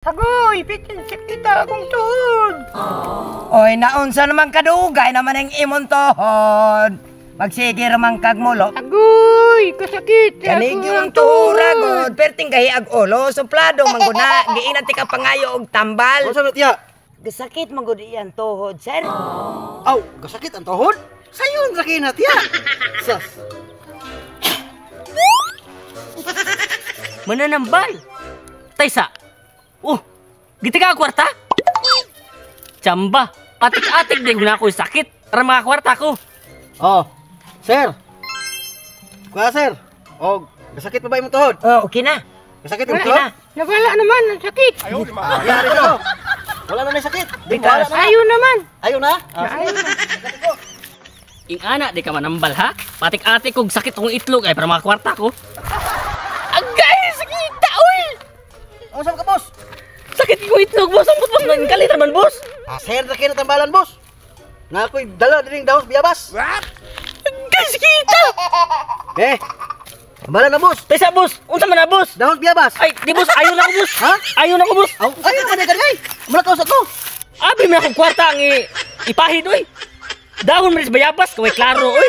Agoy, pitin sakita akong tuhod. Oy, naunsa naman kadugay naman ang imong tuhod. Magsige raman kag mulo. Agoy, kasakit. Kanig yung tuhura god, perting gahi ag ulo, suplado man gud na, giinan ti ka pangayo og tambal. Unsa na tiya? Gasakit man gud iyang tuhod, sir. Aw, gasakit ang tuhod? Sayon ra kay na tiya. Sas. Mananambal. Taysa. Oh, giti ka kwarta? Chamba, atik-atik din na ako sakit. Para mga kwarta ko. Oh, sir. Kuya sir. Oh, gasakit pa ba imong tuhod? Oh, okay na. Gasakit imong Okay tuhod? na. Nawala naman ang sakit. Yari ko. Wala na may sakit. Di wala na. Ayaw naman. Ayaw na. Ah, Ayaw na. Ingana, di ka manambal ha? Patik-atik kog sakit kong itlog ay para mga kwarta ko. Agay, sakita, uy! Unsa ka boss? Sakit ko itlog, boss. Ang boss, nang kalit naman, boss. Ah, sir ra kay na tambalan boss. Na ako'y dala dining dahos biyabas. Agay, sakita! Eh. Tambalan na boss. Taysa, boss. Unsa man na, boss? Dahos biyabas. Ay, di boss, ayaw na ko, boss. Ha? Ayaw na ko, boss. Aw, ayaw na ka kay. Mula ka sa ko. Abi, may akong kwarta ang ipahid, uy. Dahon man sa bayabas, kaway klaro, uy.